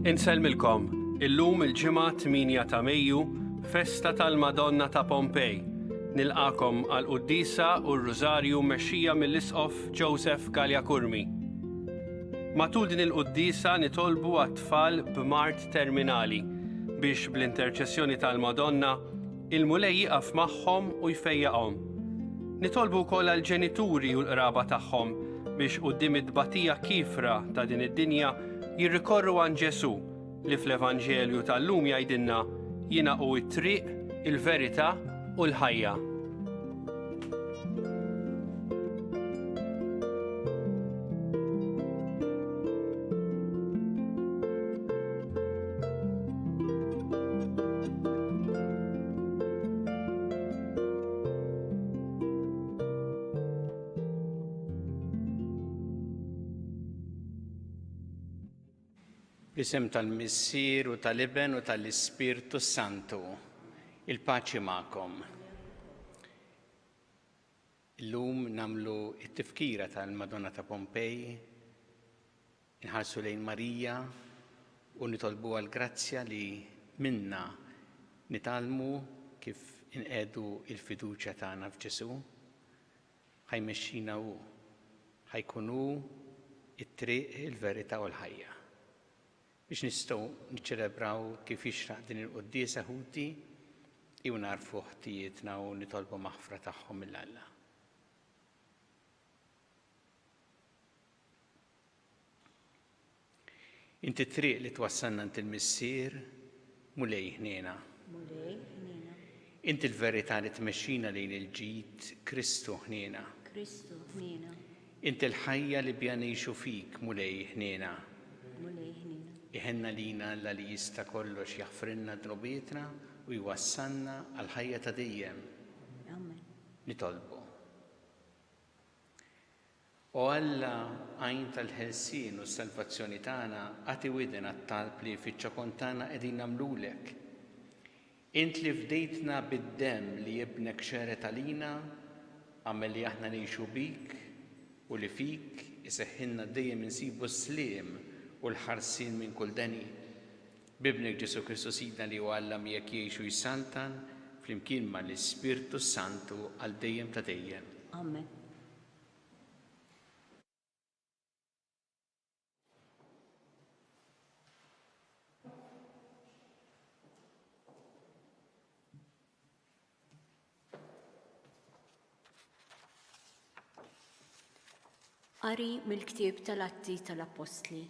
Insellmilkom, illum il-Ġimgħa 8 ta' Mejju, festa tal-Madonna ta' Pompej. Nilqakom għal quddisa u r-Rużarju mmexxija mill-Isqof Joseph Galea Curmi. Matul din il-quddiesa nitolbu għat-tfal b'mard terminali biex bl-interċessjoni tal-Madonna il-Mulej jieqaf magħhom u jfejjaqhom. Nitolbu wkoll għall-ġenituri u l-qraba tagħhom biex quddiem it-tbatija kiefra ta' din id-dinja jirrikorru għand Ġesù li fl-Evanġelju tal-lum jgħidilna jiena hu t-triq, il-verità u l-ħajja. Bl-isem tal-Missier u tal-Iben u tal-Ispirtu Santu, il-paċi magħkom. Illum nagħmlu t-tifkira tal-Madonna ta' Pompej, inħarsu lejn Marija u nitolbuha l-grazzja li minnha nitgħallmu kif inqiegħdu l-fiduċja tagħna f'Ġesù. Ħa jmexxina hu. Ħa jkun hu t-triq, il-verità u l-ħajja. Biex nistgħu niċċelebraw kif jixraq din il-quddiesa ħuti, ejjew nagħrfu ħtijietna u nitolbu maħfra tagħhom lil Alla. Inti t-triq li twassalna għand il-Missier, Mulej ħniena. Mulej ħniena. Inti l-verità li tmexxina lejn il-ġid, Kristu ħniena. Kristu ħniena. Inti l-ħajja li biha ngħixu fik, Mulej ħniena. Mulej ħniena. Iħenn għalina Alla li jista' kollox jaħfrilna dnubietna u jwassalna għall-ħajja ta' dejjem. Amen. Nitolbu. O Alla, għajn tal-ħelsien u s-salvazzjoni tagħna, agħti widen għat-talb li fiċ-ċokon tagħna qegħdin nagħmlulek. Int li fdejtna bid-demm li Ibnek xered għalina, agħmel li aħna ngħixu bik u li fik iseħħilna dejjem insibu s-sliem u l-ħarsien minn kull deni. B'Ibnek Ġesù Kristu Sidna li hu Alla miegħek jgħix u jsaltan flimkien ma' l-Ispirtu s-Santu għal dejjem ta' dejjem. Amen. Qari mill-ktieb tal-Atti tal-Appostli.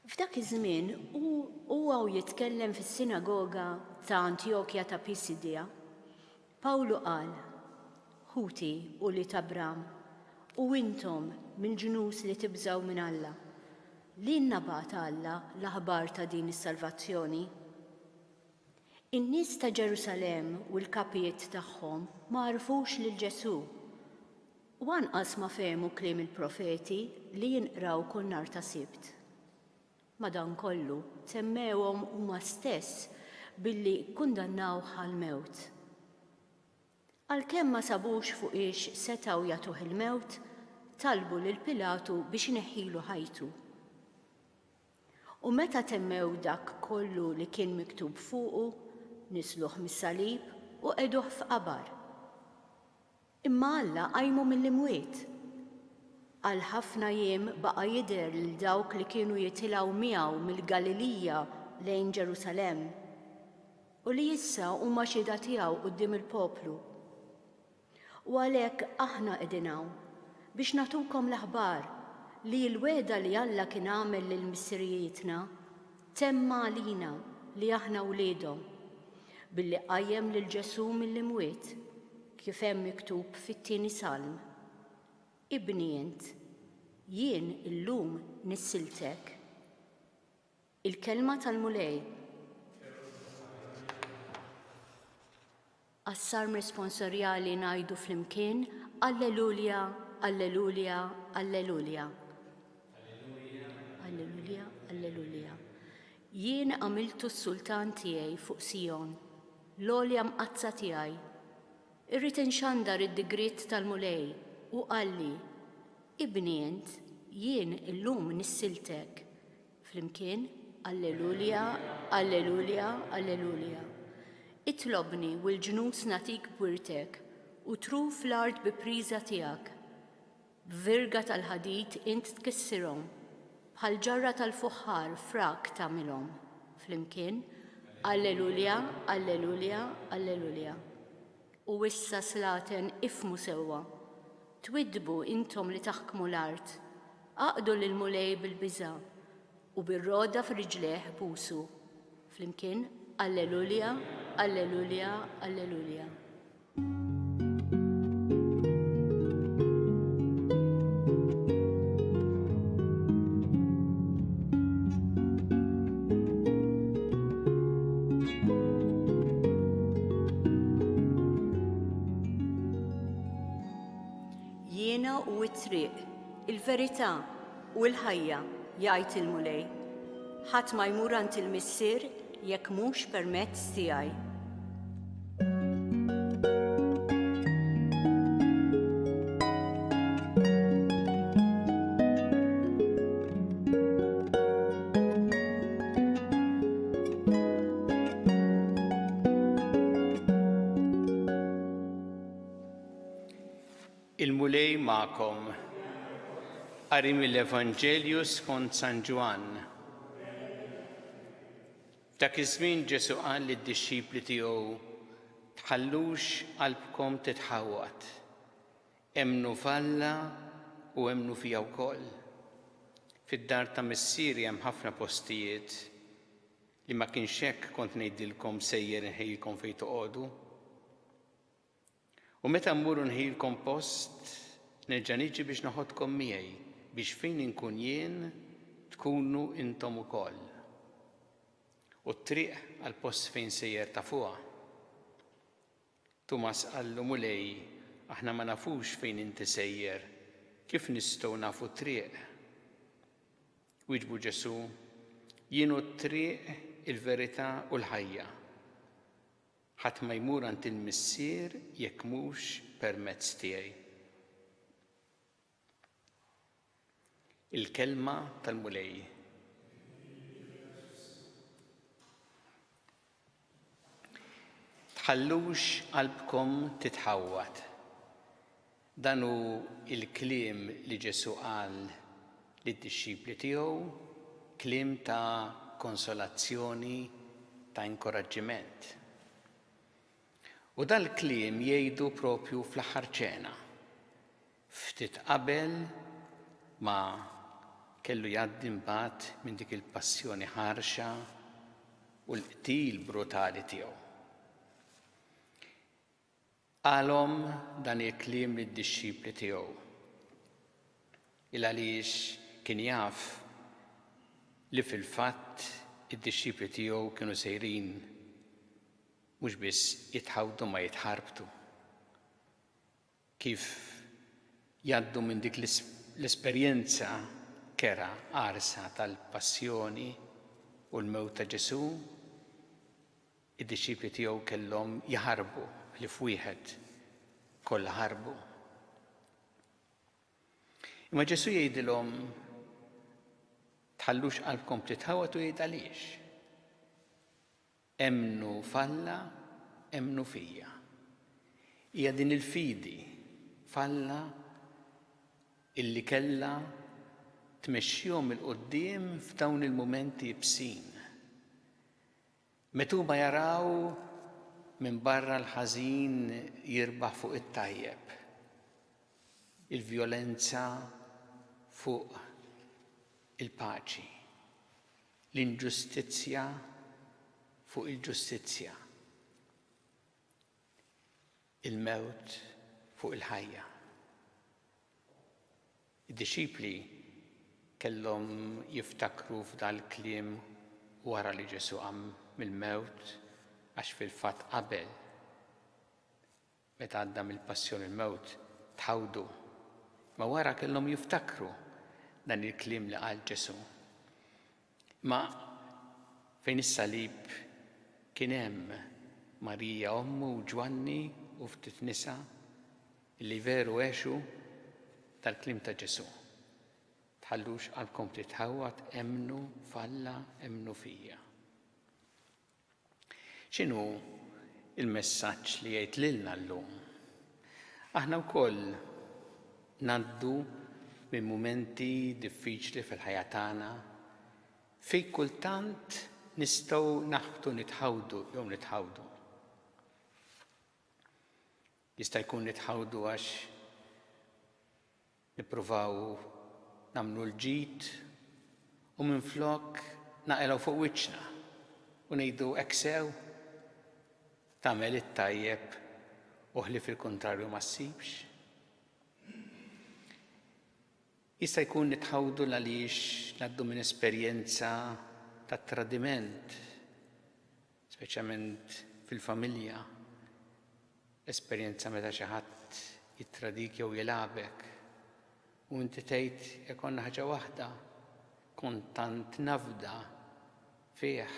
F'dak iż-żmien huwa u jitkellem fis-sinagoga ta' Antjokja ta' Pisidja, Pawlu qal, Ħuti, ulied Abram, u intom mill-ġnus li tibżgħu minn Alla, lilna bagħat Alla l-aħbar ta' din is-salvazzjoni. In-nies ta' Ġerusalemm u l-kapijiet tagħhom ma għarfux lil Ġesù, u anqas ma fehmu kliem il-profeti li jinqraw kull nhar ta' Sibt. Madankollu, temmewhom huma stess billi kkundannawh għall-mewt. Għalkemm ma sabux fuqiex setgħu jagħtuh il-mewt, talbu lil Pilatu biex ineħħilu ħajtu. U meta temmew dak kollu li kien miktub fuqu, niżluh mis-salib u qegħduh f'qabar. Imma Alla qajmu mill-imwiet. Għal ħafna jiem baqa' jidher lil dawk li kienu jitilgħu miegħu mill-Galilija lejn Ġerusalemm, u li issa huma xhieda tiegħu quddiem il-poplu. U għalhekk aħna qegħdin hawn, biex nagħtukom l-aħbar li l-wegħda li Alla kien għamel lil missirijietna temmha għalina li aħna wliedhom, billi qajjem lil Ġesù mill-imwiet, kif hemm miktub fit-tieni salm, 'Ibni int, jien illum nissiltek. Il-Kelma tal-Mulej. Għas-Salm Responsorjali ngħidu flimkien, Allelulia, Allelulia, Allelulia. Allelulia, Allelulia. Jien għamiltu s-sultan tiegħi fuq Sijon, l-għolja mqaddsa tiegħi. Irrid inxandar id-digriet tal-Mulej, hu qalli, Ibni int, jien illum nissiltek. Flimkien, Allelulia, Allelulia, Allelulia. Itlobni u l-ġnus nagħtik b'wirtek, u truf l-art bi priża tiegħek. B'virga tal-ħadid int tkissirhom, bħal ġarra tal-fuħħar frak tagħmilhom. Flimkien, Allelulia, Allelulia, Allelulia. U issa, slaten, ifhmu sewwa. Twiddbu intom li taħkmu l-art. Aqdu lill-Mulej bil-biża', u bir-rogħda f'riġlejh busu. Flimkien, Allelulia, Allelulia, Allelulia. Jiena hu t-triq, il-verità, u l-ħajja, jgħid il-Mulej. Ħadd ma jmur għand il-Missier jekk mhux permezz tiegħi. Il-Mulej magħkom. Qari mill-Evanġelju skont San Ġwann. F'dak iż-żmien Ġesù qal lid-dixxipli tiegħu, Tħallux qalbkom titħawwad. Emmnu f'Alla u emmnu fija wkoll. Fid-dar ta' Missieri hemm ħafna postijiet. Li ma kienx hekk kont ngħidilkom sejjer inħejjilkom fejn toqogħdu. U meta mmur u nħejjilkom post, nerġa' niġi biex noħodkom miegħi, biex fejn inkun jien, tkunu intom ukoll. U t-triq għall-post fejn sejjer tafuha. Tumas qallu, Mulej, aħna ma nafux fejn inti sejjer, kif nistgħu nafu t-triq? Wieġbu Ġesù, Jien hu t-triq, il-verità u l-ħajja. Ħadd ma jmur għand il-Missier jekk mhux permezz tiegħi. Il-Kelma tal-Mulej. Tħallux qalbkom titħawwad. Dan hu l-kliem li Ġesù qal lid-dixxipli tiegħu, kliem ta' konsolazzjoni, ta' inkoraġġiment. U dal-kliem jgħidu propju fl-aħħar ċena, ftit qabel ma kellu jgħaddi mbagħad minn dik il-passjoni ħarxa u l-qtil brutali tiegħu. Qalhom dan il-kliem lid-dixxipli tiegħu. Il għaliex kien jaf li fil-fatt id-dixxipli tiegħu kienu sejrin mhux biss jitħawdu ma jitħarbtu. Kif jgħaddu minn dik l-esperjenza kerha qarsa tal-passjoni u l-mewt ta' Ġesù, Id-dixxipli tiegħu kellhom jaħarbu, ħlief wieħed, kollha ħarbu. Imma Ġesù jgħidilhom tħallux qalbkom titħawat u jgħid għaliex. Emmnu f'Alla, emmnu fija. Hija din il-fidi f'Alla illi kellha tmexxihom 'il quddiem f'dawn il-mumenti ibsin. Meta huma jaraw minn barra l-ħażin jirbaħ fuq it-tajjeb, il-vjolenza fuq il-paċi, l-inġustizzja fuq il-ġustizzja, il-mewt fuq il-ħajja. Id-dixxipli kellhom jiftakru f'dal-kliem wara li Ġesù qam mill-mewt għax fil-fatt qabel, meta għadda mill-passjoni u l-mewt, tħawdu. Imma wara kellhom jiftakru dan il-kliem li qal Ġesù. Imma fejn is-salib kien hemm Marija ommu u Ġwanni u ftit nisa li veru għexu dal-kliem ta' Ġesù. Tħallux qalbkom titħawwad, emmnu f'Alla, emmnu fija. X'inhu l-messaġġ li jgħid lilna llum? Aħna wkoll ngħaddu minn mumenti diffiċli fil-ħajja tagħna fejn kultant nistgħu naħbtu nitħawdu jew nitħawdu. Jista' jkun nitħawdu għax Nippruvaw nagħmlu l-ġid u minflok naqilgħu fuq wiċċna u ngħidu hekk sew, tagħmel it-tajjeb u ħlief il-kuntrarju ma ssibx. Jista' jkun nitħawdu l-għaliex ngħaddu minn esperjenza ta' tradiment, speċjalment fil-familja. Esperjenza meta xi ħadd jittradik jew jilagħbek u inti tgħid jekk konna ħaġa waħda, kont tant nafda fih,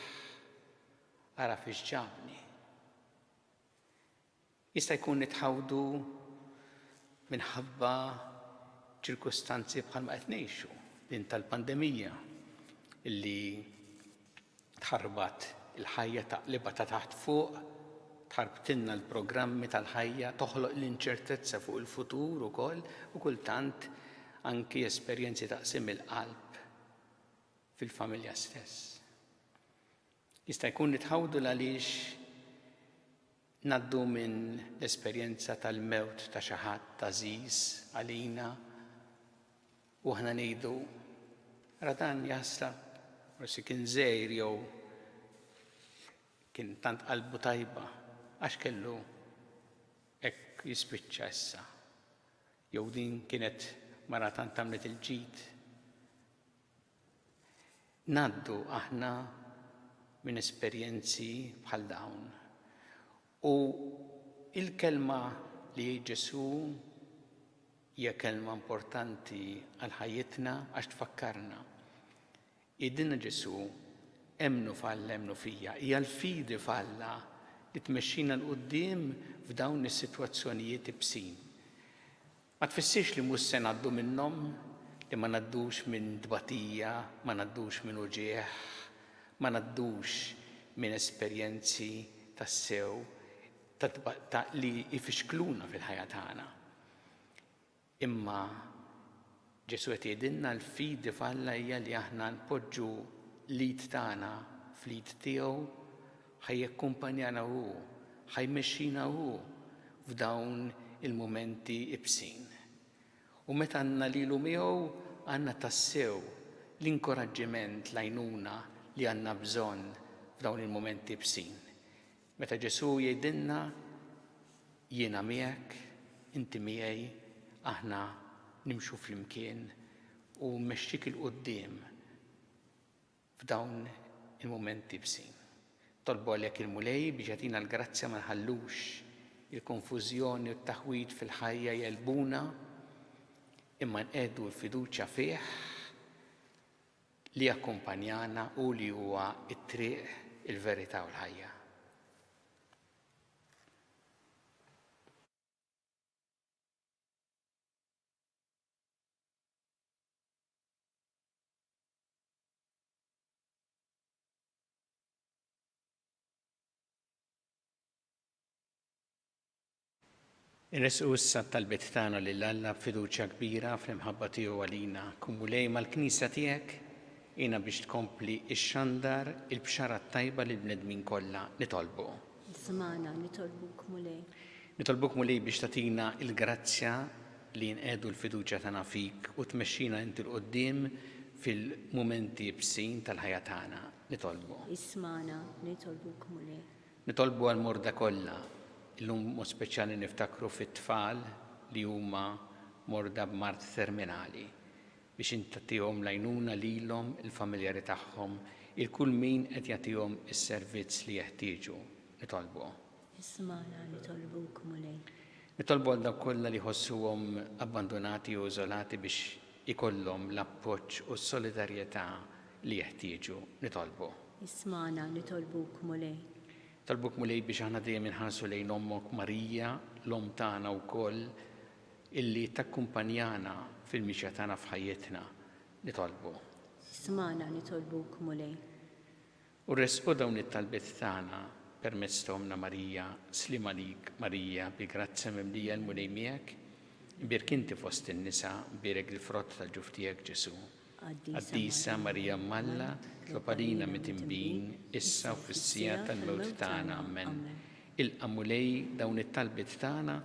ara fiex ġabni. Jista' jkun nitħawdu minħabba ċirkustanzi bħalma qed ngħixu din tal-pandemija illi Tħarbat il-ħajja taqlibha ta' taħt fuq, tħarbtilna l-programmi tal-ħajja, toħloq l-inċertezza fuq il-futur ukoll u kultant anki esperjenzi ta' qsim il-qalb fil-familja stess. Jista' jkun nitħawdu l-għaliex ngħaddu minn l-esperjenza tal-mewt ta' xi ħadd għażiż għalina U aħna ngħidu, ara dan jaħsra, forsi kien żgħir jew kien tant qalbu tajba, għax kellu hekk jispiċċa issa. Jew din kienet mara tant għamlet il-ġid. Ngħaddu aħna minn esperjenzi bħal dawn. U il-kelma li jgħid Ġesù Hija kelma importanti għal ħajjitna għax tfakkarna. Jgħidilna Ġesù, Emmnu f'Alla, emmnu fija. Hija l-fidi f'Alla li tmexxina 'l quddiem f'dawn is-sitwazzjonijiet ibsin. Ma tfissirx li mhux se ngħaddu minnhom, li ma ngħaddux minn tbatija, ma ngħaddux minn uġigħ, ma ngħaddux minn esperjenzi tassew ta' li jfixkluna fil-ħajja tagħna. Imma Ġesù qed jgħidilna l-fidi f'Alla hija li aħna npoġġu l-id tagħna fl-id tiegħu, ħa jakkumpanjana hu, ħa jmexxina hu f'dawn il-mumenti ibsin. U meta għandna lilu miegħu għandna tassew l-inkoraġġiment, l-għajnuna li għandna bżonn f'dawn il-mumenti ibsin. Meta Ġesù jgħidilna, Jiena miegħek, inti miegħi, aħna nimxu flimkien u mmexxik 'il quddiem f'dawn il-mumenti ibsin. Tolbu għalhekk il-Mulej biex jagħtina l-grazzja ma nħallux il-konfużjoni u t-taħwid fil-ħajja jegħlbuna, imma nqiegħdu l-fiduċja fih Li jakkumpanjana u li huwa t-triq, il-verità u l-ħajja. Inressqu issa t-talbiet tagħna lil Alla b'fiduċja kbira fl-imħabba tiegħu għalina. Kun Mulej mal-Knisja tiegħek, għinha biex tkompli xxandar il-Bxara t-Tajba lill-bnedmin kollha. Nitolbu. Ismagħna, nitolbuk Mulej. Nitolbuk Mulej biex tagħtina l-grazzja li nqiegħdu l-fiduċja tagħna fik u tmexxina inti 'l quddiem fil-mumenti ibsin tal-ħajja tagħna. Nitolbu. Ismagħna, nitolbuk Mulej. Nitolbu għall-morda kollha, illum b'mod speċjali niftakru fit-tfal li huma morda b'mard terminali, biex int tagħtihom l-għajnuna lilhom, il-familjari tagħhom, il kull min qed jagħtihom is-servizz li jeħtieġu. Nitolbu. Ismagħna nitolbuk, Mulej. Nitolbu għal dawk kollha li jħossuhom abbandunati u iżolati biex ikollhom l-appoġġ u s-solidarjetà li jeħtieġu. Nitolbu. Ismagħna, nitolbuk, Mulej. Nitolbuk, Mulej, biex aħna dejjem inħarsu lejn Ommok Marija, l-Omm tagħna wkoll, illi takkumpanjana fil-mixja tagħna f'ħajjitna. Nitolbu. Smagħna nitolbuk, Mulej. U ressqu dawn it-talbiet tagħna permezz ta' Ommna Marija, Sliem għalik, Marija, bi grazzja mimlija l-Mulej miegħek, imbierk inti fost in-nisa, mbierek il-frott tal-ġuf tiegħek Ġesù. Qaddisa Marija Omm Alla, tlob għalina midinbin, issa u fis-siegħa tal-mewt tagħna. Ammen. Ilqa' Mulej dawn it-talbiet tagħna,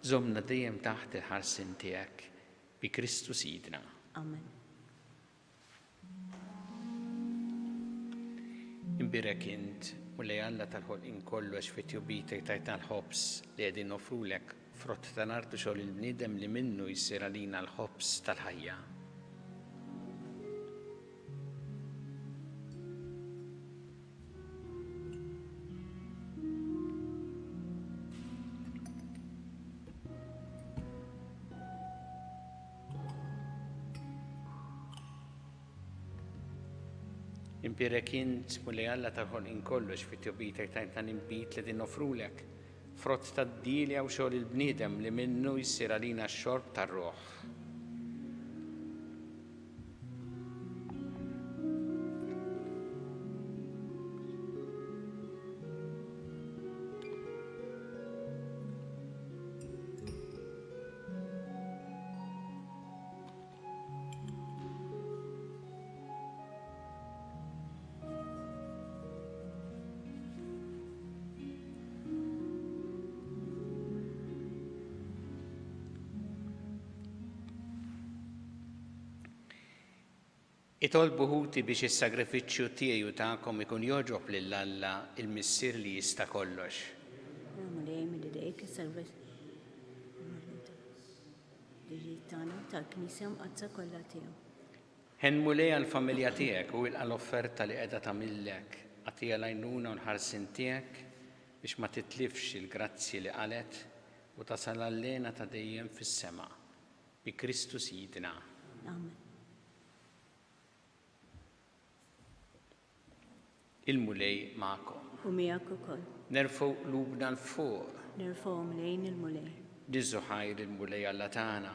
żommna dejjem taħt il-ħarsien tiegħek. Bi Kristu Sidna. Amen. Imbierek int, Mulej Alla tal-ħolqien kollu għax fi tjubitek tajtna l-ħobż li qegħdin noffrulek, frott tal-art u xogħol il-bniedem li minnu jsir għalina l-ħobż tal-ħajja. Imbierek int, Mulej Alla tal-ħolqien kollu, għax fi tjubitek tajtna l-inbid li din noffrulek, frott tad-dielja u xogħol il-bniedem li minnu jsir għalina x-xorb tar-ruħ. Itolbu ħuti biex is-sagrifiċċju tiegħi u tagħkom ikun jogħġob lil Alla il-Missier li jista' kollox. Mulej mill-idejk is-salvezza tagħna tal-Knisja Mqaddsa kollha tiegħu. Ħenn Mulej għall-familja tiegħek u ilqa' l-offerta li qiegħda tagħmillek. Agħtiha l-għajnuna u l-ħarsien tiegħek biex ma titlifx il-grazzji li qalgħet u tasal għall-hena ta' dejjem fis-sema. Bi Kristu Sidna. Amen. Il-Mulej magħkom. U miegħek ukoll. Nerfgħu qlubna 'l fuq. Nerfgħuhom lejn il-Mulej. Niżżu ħajr il-Mulej Alla tagħna.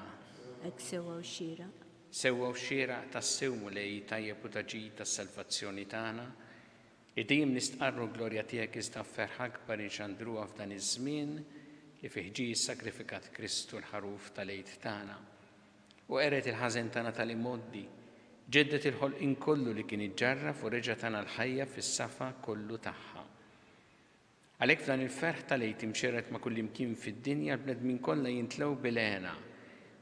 Hekk sewwa u xieraq. Sewwa u xieraq tassew Mulej, tajjeb u ta' ġid għas-salvazzjoni tagħna, li dejjem nistqarru l-glorja tiegħek iżda b'ferħ akbar inxandruha f'dan iż-żmien li fih ġie ssagrifikat Kristu l-Ħaruf tal-Għid tagħna. U qered il-ħażen tagħna tal-imgħoddi, ġedded il-ħolqien kollu li kien iġġarraf u reġa' tana l-ħajja fis-safa kollu tagħha. Għalhekk f'dan il-ferħ tal-Għid imxerred ma' kullimkien fid-dinja l-bnedmin kollha jintlew bil-hena,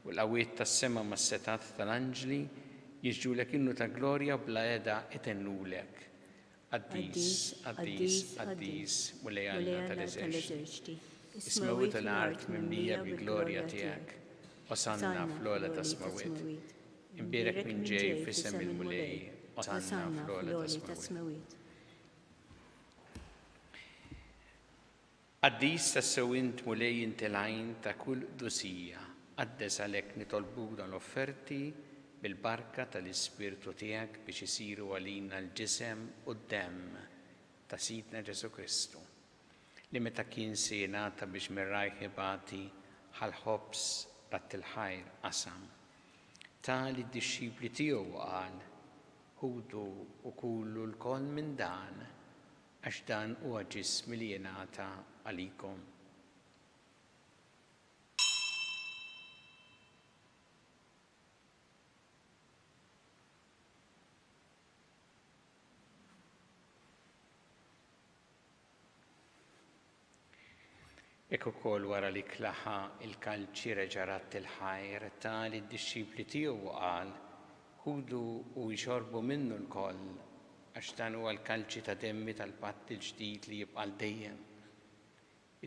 u l-qawwiet tas-sema mas-setgħat tal-anġli jisġdulek innu ta' glorja u bla heda itennulek, Qaddis, qaddis, qaddis, Mulej Alla tal-eżerċti. Is-smewwiet u l-art mimlija bil-glorja tiegħek. Osanna fl-ogħla tas-smewwiet. Imbierek min ġej f'isem il-Mulej. Osanna fl-ogħla tas-smewwiet. Qaddis tassew int Mulej inti l-għajn ta' kull qdusija, qaddes għalhekk nitolbuk dawn l-offerti bil-barka tal-Ispirtu tiegħek biex isiru għalina l-ġisem u d-demm ta' Sidna Ġesù Kristu, li meta kien se jingħata biex mir-rajh ibati ħa l-ħobż, radd il-ħajr, qasam, ta lid-dixxipli tiegħu u qal, Ħudu u kulu lkoll minn dan, Għax dan huwa ġismi li jingħata għalikom. Hekk ukoll wara li klaħa il-kalċi reġa' radd il-ħajr, ta lid-dixxipli tiegħu u qal, Ħudu u ixorbu minnu lkoll, għax dan huwa l-kalċi ta' demmi tal-patt il-ġdid li jibqa' għal dejjem.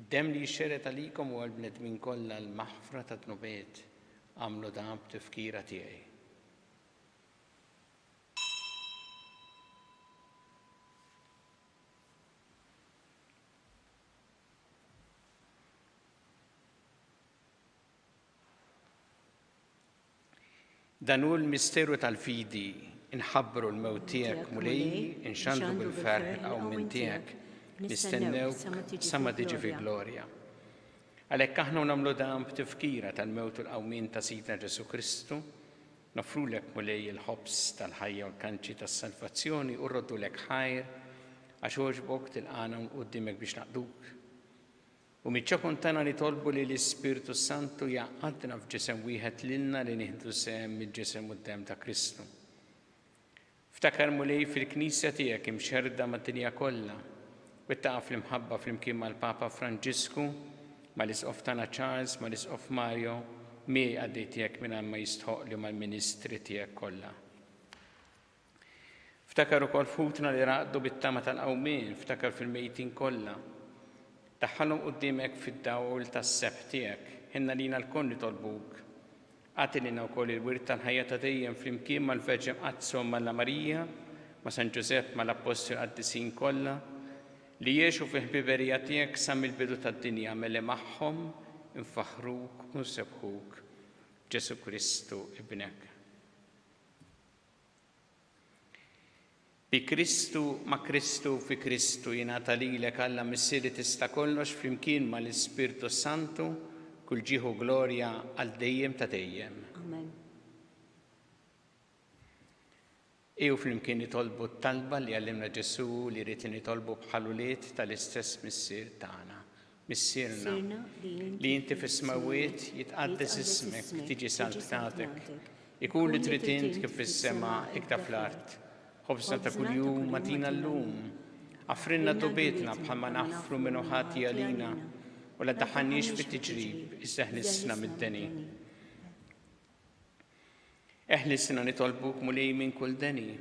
Id-demm li jixxered għalikom u għall-bnedmin kollha għall-maħfra tad-dnubiet. Agħmlu dan b'tifkira tiegħi. Dan hu l-misteru tal-fidi, inħabbru l-mewt tiegħek, Mulej, inxandru bil-ferħ il-qawmien tiegħek, nistennewk sa ma tiġi fi glorja. Għalhekk aħna nagħmlu dan b'tifkira tal-mewt u l-qawmien ta' Sidna Ġesù Kristu. Noffrulek, Mulej, il-ħobż tal-ħajja u l-kanċi tas-salvazzjoni u rroddulek ħajr għax għoġbok tilqagħna hawn quddiemek biex naqduk. U miċ-ċokon tagħna nitolbu li l-Ispirtu s-Santu jgħaqqadna f'ġisem wieħed lilna li nieħdu sehem mill-ġisem u d-demm ta' Kristu. Ftakar, Mulej, fil-Knisja tiegħek imxerrda mad-dinja kollha, wettaqha fl-imħabba flimkien mal-Papa Franġisku, mal-Isqof tagħna Charles, mal-Isqof Mario, miegħi qaddej tiegħek mingħajr ma jistħoqqli u mal-ministri tiegħek kollha. Ftakar ukoll f'ħutna li raqdu bit-tama tal-qawmien, ftakar fil-mejtin kollha. Daħħalhom quddiemek fid-dawl tas-sebħ tiegħek. Ħenn għalina lkoll nitolbuk. Agħti lilna wkoll il-wirt tal-ħajja ta' dejjem flimkien mal-Verġni Mqaddsa Omm Alla Marija, ma' San Ġużepp, mal-Appostli u l-qaddisin kollha, li għexu fil-ħbiberija tiegħek sa mill-bidu tad-dinja, agħmel li magħhom infaħħruk u nsebbħuk b'Ġesù Kristu Ibnek. Bi Kristu, ma' Kristu, fi Kristu, jingħata lilek, Alla Missier li tista' kollox, flimkien ma' l-Ispirtu s-Santu, kull ġieħ u glorja għal dejjem ta' dejjem. Amen. Ejjew flimkien nitolbu t-talba li għallimna Ġesù li jrid li nitolbu bħal ulied tal-istess Missier tagħna. Missierna, li inti fis-smewwiet, jitqaddes ismek, tiġi saltnatek, ikun li trid int kif fis-sema iktar fl-art. Ħobżna ta' kuljum agħtina llum. Aħfrilna dnubietna bħalma naħfru min hu ħati għalina, u la ddaħħalniex fit-tiġrib, iżda ħlisna mid-deni. Eħlisna nitolbuk Mulej minn kull deni.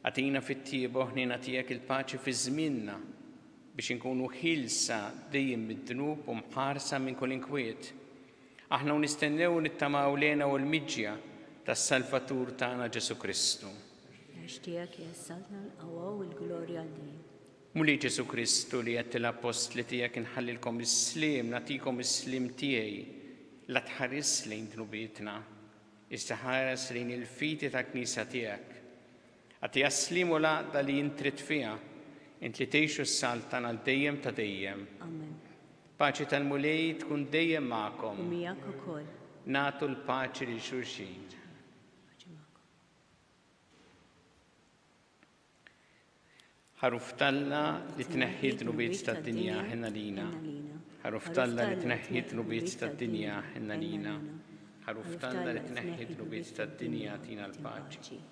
Agħtina fit-tjieba u ħniena tiegħek il-paċi fi żmienna biex inkunu ħielsa dejjem mid-dnub u mħarsa minn kull inkwiet. Aħna u nistennew u nittamaw l-hena u l-miġja tas-Salvatur tagħna Ġesù Kristu. Għax tiegħek hija s-saltna, l-qawwa u l-glorja għal dejjem. Mulej Ġesù Kristu li għedt lill-appostli tiegħek inħallilkom is-sliem, nagħtikom is-sliem tiegħi, la tħarisx lejn dnubietna, iżda ħares lejn il-fidi tal-Knisja tiegħek. Agħtiha s-sliem u l-għaqda li int trid fiha, int li tgħix u ssaltan għal dejjem ta' dejjem. Amen. Paċi tal-Mulej tkun dejjem magħkom. U miegħek ukoll. Nagħtu l-paċi lil xulxin. Paċi magħkom. Ħaruf t'Alla li tneħħi d-dnubiet tad-dinja, ħenn għalina. Ħaruf t'Alla li tneħħi d-dnubiet tad-dinja, ħenn għalina. Ħaruf t'Alla li tneħħi d-dnubiet tad-dinja, agħtina l-paċi.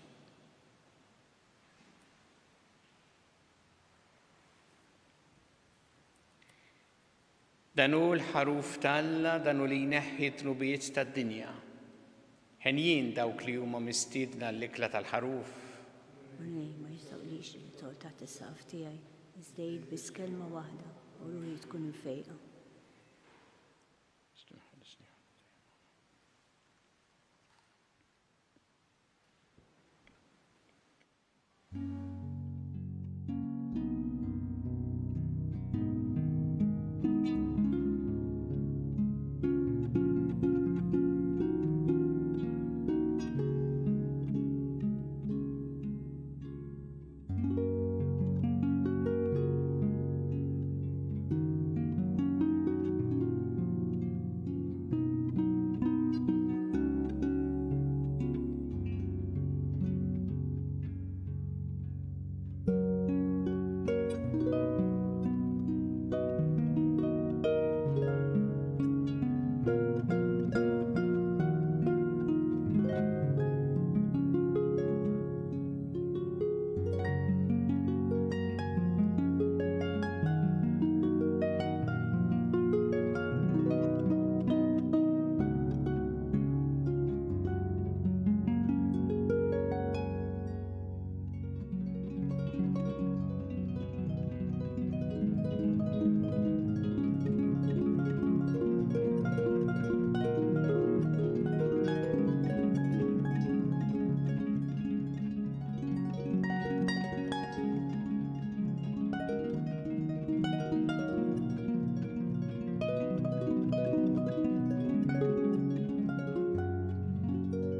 Dan hu l-Ħaruf ta' Alla, dan hu li jneħħi d-dnubiet tad-dinja. Henjin dawk li huma mistiedna għall-ikla tal-Ħaruf. Mulej, ma jistgħoqlix li tidħol taħt is-saqaf tiegħi, iżda għid biss kelma waħda u ruħi tkun imfejqa.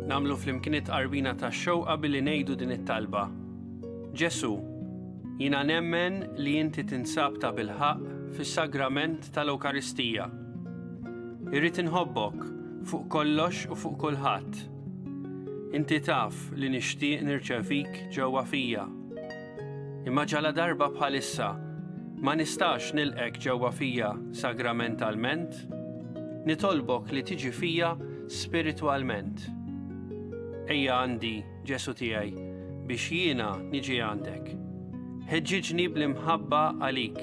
Nagħmlu flimkien it-tqarbina tax-xewqa billi ngħidu din it-talba. Ġesù, jiena nemmen li inti tinsab ta' bilħaqq fis-sagrament tal-Ewkaristija. Irrid inħobbok fuq kollox u fuq kulħadd. Inti taf li nixtieq nirċevik ġewwa fija. Imma ġaladarba bħalissa ma nistax nilqgħek ġewwa fija sagramentalment, nitolbok li tiġi fija spiritwalment. Ejja għandi, Ġesù tiegħi, biex jiena niġi għandek. Ħeġġiġni bl-imħabba għalik,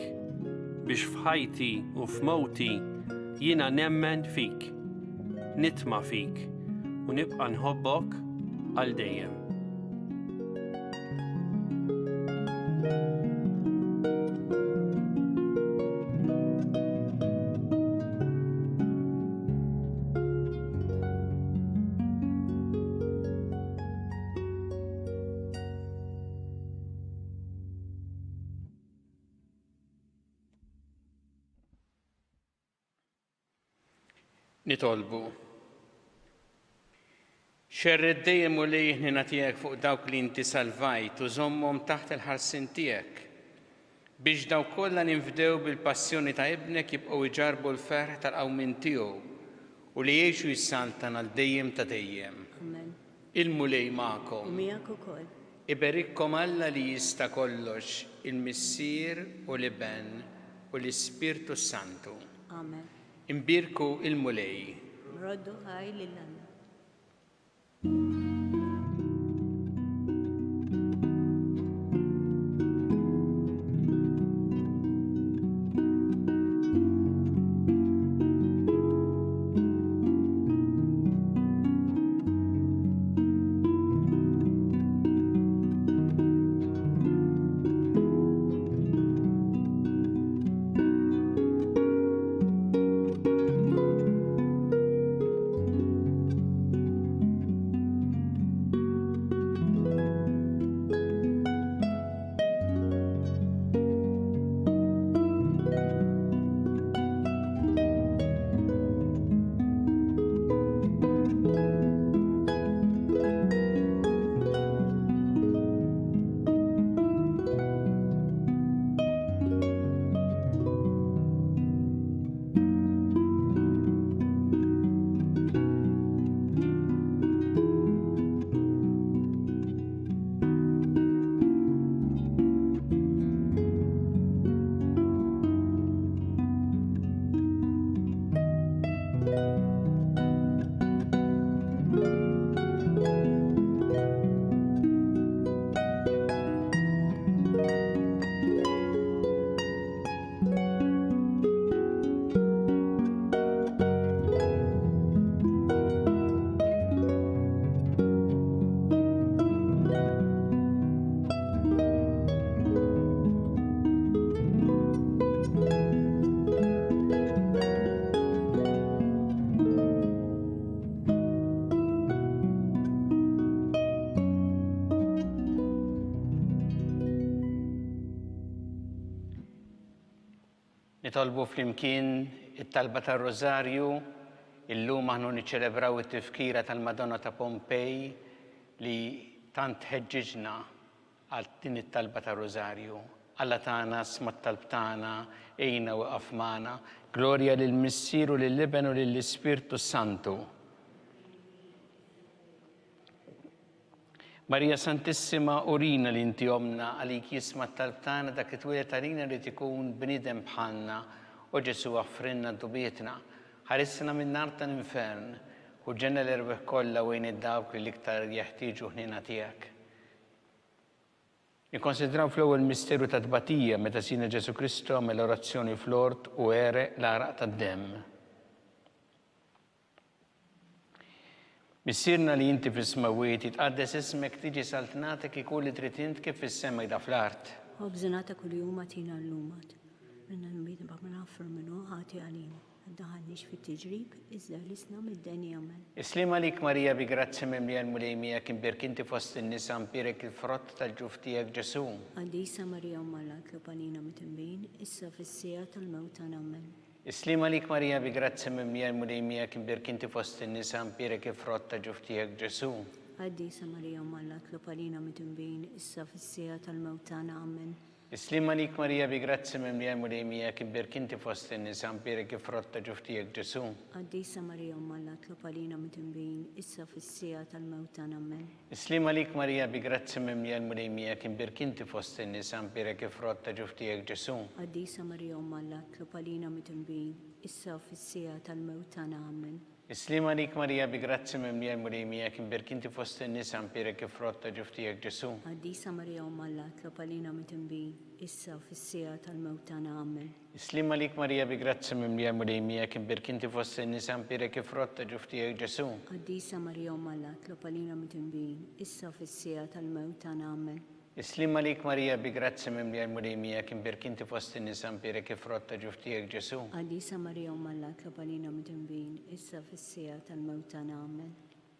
biex f'ħajti u f'mewti jiena nemmen fik, nitma' fik u nibqa' nħobbok għal dejjem. Nitolbu. Xerred dejjem Mulej ħniena tiegħek fuq dawk li inti salvajt u żommhom taħt il-ħarsien tiegħek, biex dawk kollha li nfdew bil-passjoni ta' Ibnek jibqgħu jġarrbu l-ferħ tal-qawmien tiegħu u li jgħixu jsaltan għal dejjem ta' dejjem. Amen. Il-Mulej magħkom. U miegħek ukoll. Iberikkom Alla li jista' kollox, il-Missier u l-Iben u l-Ispirtu s-Santu. Amen. Imbierku il-Mulej. Nroddu ħajr lil Alla. Nitolbu flimkien it-talba tar-Rożarju, illum aħna niċċelebraw it-tifkira tal-Madonna ta' Pompej li tant ħeġġiġna għal din it-talba tar-Rużarju. Alla tagħna, sma' t-talb tagħna, għinna u iqaf magħna. Glorja lill-Missier u lill-Iben u lill-Ispirtu s-Santu. Marija Santissima, urina li inti ommna, għalik jisma' t-talb tagħna, dak li twieled għalina jrid ikun bniedem bħalna. O Ġesù, aħfrilna dnubietna. Ħarisna min-nar tal-infern. Ħu ġenna l-erwieħ kollha u għin id-dawk li l-iktar jeħtieġu ħniena tiegħek. Nikkonsidraw fl-ewwel misteru ta' tbatija meta Sidna Ġesù Kristu għamel orazzjoni fl-ort u għereq l-għaraq tad-demm. Missierna li inti fis-smewwiet, jitqaddes ismek, tiġi saltnatek, ikun li trid int kif fis-sema jda fl-art. Ħobżna ta' kuljum agħtina llum, Minna nbidna b'ma naħfru min hu ħati għalina. Ddaħħalniex fit-tiġrib, iżda ħlisna mid-deni. Amen. Is-sliem għalik Marija bi grazzja mimlija l-Mulej miegħek imbierk inti fost in-nisa mbierek il-frott tal-ġuf tiegħek Ġesù. Qaddisa Marija Omm Alla itlob għalina midinbin, issa fis-siegħa tal-mewt tagħna. Amen. Is-sliem għalik Marija bi grazzja mimlija l-Mulej miegħek imbierk inti fost in-nisa mbierek il-frott ta' ġuf tiegħek Ġesù. Qaddisa Marija Omm Alla itlob għalina midinbin, issa fis-siegħa tal-mewt tagħna. Amen. Is-sliem għalik Marija bi grazzja mimlija l-Mulej miegħek imbierk inti fost in-nisa mbierek il-frott ta' ġuf tiegħek Ġesù. Qaddisa Marija Omm Alla tlob għalina midinbin issa u fis-siegħa tal-mewt tagħna Ammen. Is-sliem għalik Marija bi grazzja mimlija l-Mulej miegħek imbierk inti fost in-nisa mbierek il-frott ta' ġuf tiegħek Ġesù. Qaddisa Marija Omm Alla tlob għalina midinbin issa u fis-siegħa tal-mewt tagħna Ammen. Is-sliem għalik Marija bi grazzja mimlija l-Mulej miegħek imbierk inti fost in-nisa mbierek il-frott ta' ġuf tiegħek Ġesù. Qaddisa Marija Omm Alla itlob għalina midinbin, issa u fis-siegħa tal-mewt tagħna Ammen. Is-sliem għalik Marija bi grazzja mimlija l-Mulej miegħek imbierk inti fost in-nisa mbierek il-frott ta' ġuf tiegħek Ġesù. Qaddisa Marija Omm Alla itlob għalina midinbin, issa u fis-siegħa tal-mewt tagħna Ammen. Is-sliem għalik Marija bi grazzja mimlija l-Mulej miegħek imbierk inti fost in-nisa mbierek il-frott ta' ġuf tiegħek Ġesù. Qaddisa Marija Omm Alla itlob għalina midinbin, issa u fis-siegħa tal-mewt tagħna Ammen.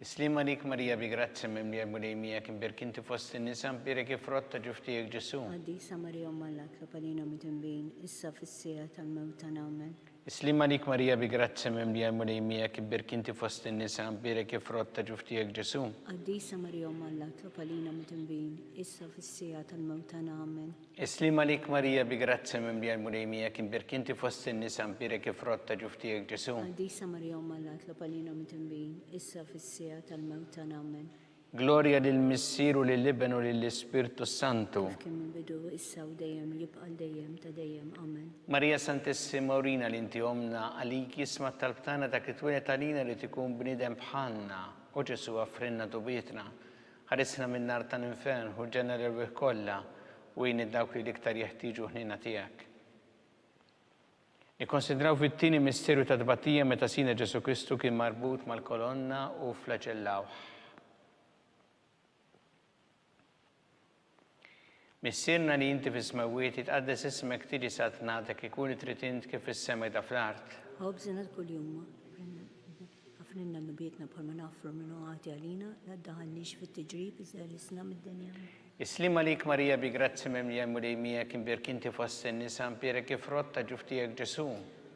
Is-sliem għalik Marija bi grazzja mimlija l-Mulej miegħek imbierk inti fost in-nisa mbierek il-frott ta' ġuf tiegħek Ġesù. Qaddisa Marija Omm Alla itlob għalina midinbin, issa u fis-siegħa tal-mewt tagħna Ammen. Is-sliem għalik Marija bi grazzja mimlija l-Mulej miegħek ibbierk inti fost in-nisa mbierek il-frott ta' ġuf tiegħek Ġesù. Qaddisa Marija Omm Alla itlob għalina midinbin, issa u fis-siegħa tal-mewt tagħna Ammen. Is-sliem għalik Marija bi grazzja mimlija l-Mulej miegħek imbierk inti fost in-nisa mbierek il-frott ta' ġuf tiegħek Ġesù. Qaddisa Marija Omm Alla itlob għalina midinbin, issa u fis-siegħa tal-mewt tagħna Ammen. Glorja lill-Missier u lill-Iben u lill-Ispirtu s-Santu. Kif kien mill-bidu, issa u dejjem, jibqa' għal dejjem ta' dejjem. Amen. Marija Santissima urina li inti Ommna, għalik jisma' t-talb tagħna dak li twieled għalina ried ikun bniedem bħalna. O Ġesù affrilna dubietna. Ħarisna min-nar tal-infern, ħu l-ġenna l-erwieħ kollha, u għin lil dawk li l-iktar jeħtieġu l-ħniena tiegħek. Nikkonsidraw fit-tieni misteru ta' tbatija meta Sidna Ġesù Kristu kien marbut mal-kolonna u fflaġellawh. Missierna li inti fis-smewwiet, jitqaddes ismek, tiġi saltnatek, ikun li trid int kif fis-sema jda fl-art. Ħobżna ta' kuljum Aħfrilna dnubietna bħalma naħfru min hu ħati għalina, la ddaħħalniex fit-tiġrib iżda eħlisna mid-deni. Amen. Is-sliem għalik Marija bi grazzja mimlija l-Mulej miegħek imbierk inti fost in-nisa mbierek il-frott ta' ġuf tiegħek Ġesù.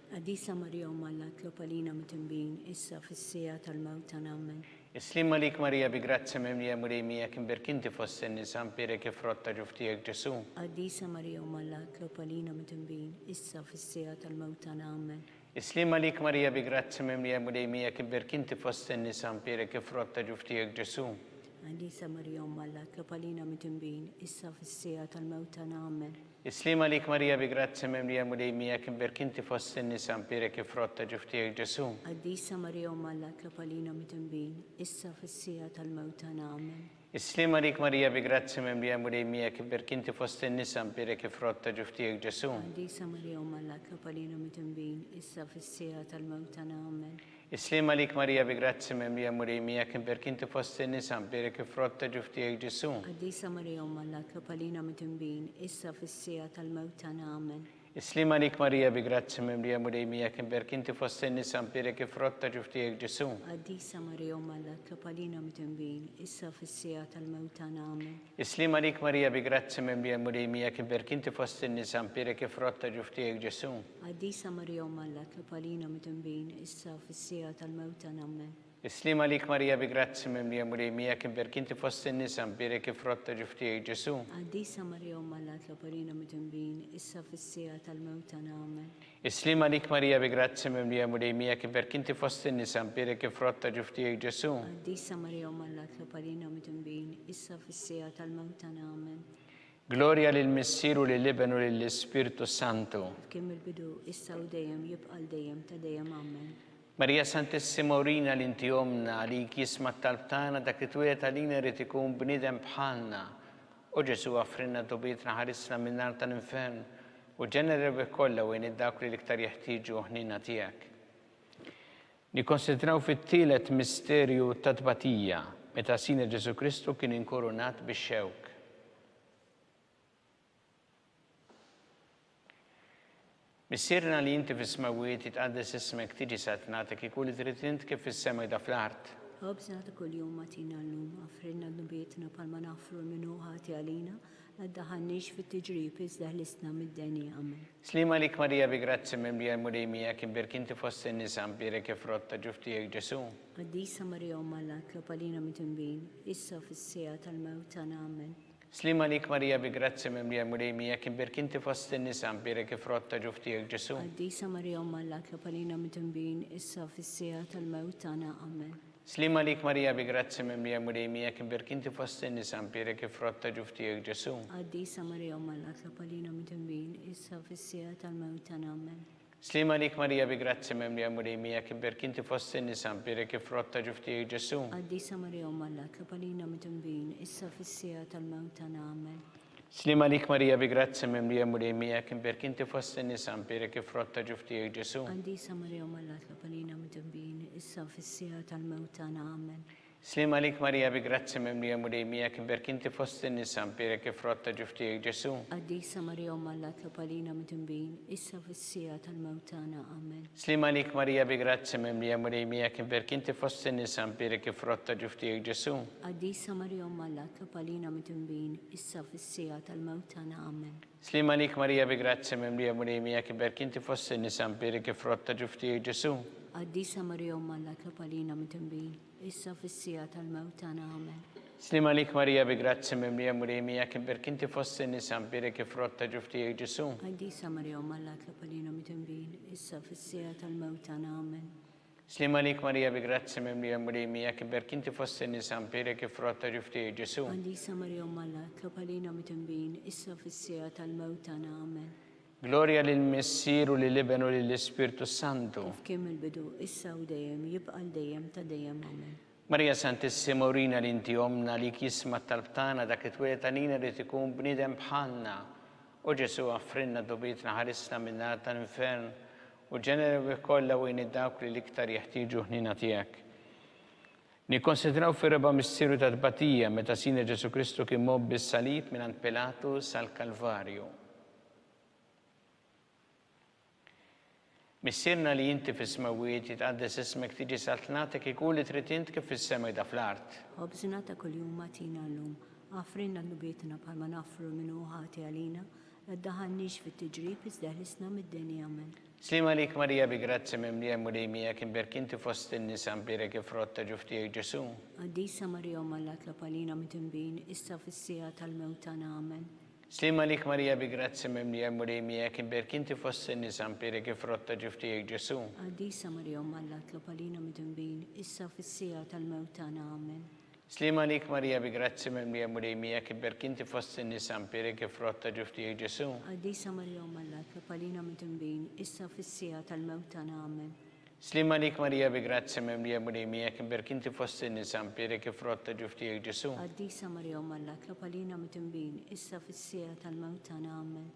Qaddisa Marija Omm Alla itlob għalina midinbin, issa u fis-siegħa tal-mewt tagħna. Amen. Is-sliem għalik Marija bi grazzja mimlija l-Mulej miegħek imbierk inti fost in-nisa mbierek il-frott ta' ġuf tiegħek Ġesù. Qaddisa Marija Omm Alla itlob għalina midinbin, issa u fis-siegħa tal-mewt tagħna. Amen. Is-sliem għalik Marija bi grazzja mimlija l-Mulej miegħek imbierk inti fost in-nisa mbierek il-frott ta' ġuf tiegħek Ġesù. Qaddisa Marija Omm Alla itlob għalina midinbin, issa u fis-siegħa tal-mewt tagħna. Amen. Is-sliem għalik Marija bi grazzja mimlija l-Mulej miegħek imbierk inti fost in-nisa mbierek il-frott ta' ġuf tiegħek Ġesù. Qaddisa Marija Omm Alla itlob għalina midinbin, issa u fis-siegħa tal-mewt tagħna. Amen. Is-sliem għalik Marija bi grazzja mimlija l-Mulej miegħek ibbierk inti fost in-nisa mbierek il-frott ta' ġuf tiegħek Ġesù. Qaddisa Marija Omm Alla itlob għalina midinbin, issa u fis-siegħa tal-mewt tagħna. Amen. Is-sliem għalik Marija bi grazzja mimlija l-Mulej miegħek imbierk inti fost in-nisa mbierek il-frott ta' ġuf tiegħek Ġesù. Qaddisa Marija Omm Alla itlob għalina midinbin, issa u fis-siegħa tal-mewt tagħna. Amen. Is-sliem għalik Marija bi grazzja mimlija Mulej miegħek imbierk inti fost in-nisa mbierek il-frott ta' ġuf tiegħek Ġesù. Qaddisa Marija Omm Alla itlob għalina midinbin, issa u fis-siegħa tal-mewt tagħna. Amen. Is-sliem għalik Marija bi grazzja mimlija Mulej miegħek imbierk inti fost in-nisa mbierek il-frott ta' ġuf tiegħek Ġesù. Qaddisa Marija Omm Alla itlob għalina midinbin, issa u fis-siegħa tal-mewt tagħna. Amen. Is-sliem għalik Marija bi grazzja mimlija Mulej miegħek imbierk inti fost in-nisa mbierek il-frott ta' ġuf tiegħek Ġesù. Qaddisa Marija Omm Alla itlob għalina midinbin, issa u fis-siegħa tal-mewt tagħna. Amen. Is-sliem għalik Marija bi grazzja mimlija Mulej miegħek imbierk inti fost in-nisa mbierek il-frott ta' ġuf tiegħek Ġesù. Qaddisa Marija Omm Alla itlob għalina midinbin, issa u fis-siegħa tal-mewt tagħna. Amen. Glorja lill-Missier u lill-Iben u lill-Ispirtu s-Santu. Kif kien mill-bidu, issa u dejjem, jibqa' għal dejjem ta' dejjem. Amen. Marija Santissima urina li inti Ommna, għalik jisma' t-talb tagħna dak li twieled għalina jrid ikun bniedem bħalna. O Ġesù aghfrilna dnubietna ħarisna min-nar tal-infern u ġenna l-erwieħ kollha u għin lil dawk li l-iktar jeħtieġu ħniena tiegħek. Nikkonsidraw fit-tielet misterju ta' tbatija, meta Sidna Ġesù Kristu kien inkurunat bix-xewk. Missierna li inti fis-smewwiet, jitqaddes ismek, tiġi saltnatek, ikun li trid int kif fis-sema jda fl-art. Ħobżna ta' kuljum agħtina llum, aghfrilna dnubietna bħalma naghfru 'l min hu ħati għalina, la ddaħħalniex fit-tiġrib iżda ħlisna mid-deni. Amen. Sliem għalik Marija bi grazzja mimlija l-Mulej miegħek, imbierk inti fost in-nisa, mbierek il-frott ta' ġuf tiegħek Ġesù. Qaddisa Marija Omm Alla, itlob għalina midinbin, issa u fis-siegħa tal-mewt tagħna. Amen. Sliem għalik Marija bi grazzja mimlija l-Mulej miegħek imbierk inti fost in-nisa mbierek il-frott ta' ġuf tiegħek Ġesù. Qaddisa Marija Omm Alla itlob għalina midinbin issa u fis-siegħa tal-mewt tagħna. Amen. Sliem għalik Marija bi grazzja mimlija l-Mulej miegħek imbierk inti fost in-nisa mbierek il-frott ta' ġuf tiegħek Ġesù. Qaddisa Marija Omm Alla itlob għalina midinbin issa u fis-siegħa tal-mewt tagħna. Amen. Sliem għalik Marija bi grazzja mimlija l-Mulej miegħek imbierk inti fost in-nisa mbierek il-frott ta' ġuf tiegħek Ġesù. Qaddisa Marija Omm Alla itlob għalina midinbin issa u fis-siegħa tal-mewt tagħna. Amen. Sliem għalik Marija bi grazzja mimlija l-Mulej miegħek imbierk inti fost in-nisa mbierek il-frott ta' ġuf tiegħek Ġesù. Qaddisa Marija Omm Alla itlob għalina midinbin issa u fis-siegħa tal-mewt tagħna. Amen. Sliem għalik Marija bi grazzja mimlija Mulej miegħek imbierk inti fost in-nisa mbierek il-frott ta' ġuf tiegħek Ġesù. Qaddisa Marija Omm Alla itlob għalina midinbin, issa u fis-siegħa tal-mewt tagħna. Amen. Sliem għalik Marija bi grazzja mimlija Mulej miegħek imbierk inti fost in-nisa mbierek il-frott ta' ġuf tiegħek Ġesù. Qaddisa Marija Omm Alla itlob għalina midinbin, issa u fis-siegħa tal-mewt tagħna. Amen. Sliem għalik Marija bi grazzja mimlija Mulej miegħek iberk inti fost in-nisa mbierek il-frott ta' ġuf tiegħek Ġesù. Qaddisa Marija Omm Alla itlob għalina midinbin, issa u fis-siegħa tal-mewt tagħna. Amen. Sliem għalik Marija bi grazzja mimlija Mulej miegħek iberk inti fost in-nisa mbierek il-frott ta' ġuf tiegħek Ġesù. Qaddisa Marija Omm Alla itlob għalina midinbin, issa u fis-siegħa tal-mewt tagħna. Amen. Sliem għalik Marija bi grazzja mimlija l-Mulej miegħek iberk inti fost in-nisa mbierek il-frott ta' ġuf tiegħek Ġesù. Qaddisa Marija Omm Alla, itlob għalina midinbin, issa u fis-siegħa tal-mewt tagħna. Amen. Glorja lill-Missier u lill-Iben u lill-Ispirtu s-Santu. Kif kien mill-bidu, issa u dejjem, jibqa' għal dejjem ta' dejjem. Amen. Marija Santissima urina li inti Ommna għalik jisma' t-talb tagħna dak li twieled għalina jrid ikun bniedem bħalna. O Ġesù aħfrilna dnubietna ħarisna min-nar tal-infern U ġenera l-erwieħ kollha u għin dawk li l-iktar jeħtieġu l-ħniena tiegħek. Nikkonsidraw fir-raba' misteru ta' tbatija meta Sidna Ġesù Kristu kien mgħobbi s-salib mingħand Pilatu sal-Kalvarju. Missierna li inti fis-smewwiet, jitqaddes ismek, tiġi saltnatek, ikun li trid int kif fis-sema jda fl-art. Ħobżna ta' kuljum agħtina llum. Aħfrilna dnubietna bħalma naħfru min hu ħati għalina, La ddaħħalniex fit-tiġrib iżda eħlisna mid-deni. Amen. Sliem għalik Marija bi grazzja mimlija l-Mulej miegħek imbierk inti fost in-nisa mbierek il-frott ta' ġuf tiegħek Ġesù. Qaddisa Marija Omm Alla tlob għalina midinbin issa u fis-siegħa tal-mewt tagħna. Amen. Sliem għalik Marija bi grazzja mimlija l-Mulej miegħek imbierk inti fost in-nisa mbierek il-frott ta' ġuf tiegħek Ġesù. Qaddisa Marija Omm Alla tlob għalina midinbin issa u fis-siegħa tal-mewt tagħna. Amen. Sliem għalik Marija bi grazzja mimlija Mulej miegħek iberk inti fost in-nisa mpierek il-frott ta' ġuf tiegħek Ġesù. Qaddisa Marija Omm Alla itlob għalina midinbin issa u fis-siegħa tal-mewt tagħna Amen. Sliem għalik Marija bi grazzja mimlija Mulej miegħek iberk inti fost in-nisa mpierek il-frott ta' ġuf tiegħek Ġesù. Qaddisa Marija Omm Alla itlob għalina midinbin issa u fis-siegħa tal-mewt tagħna Amen.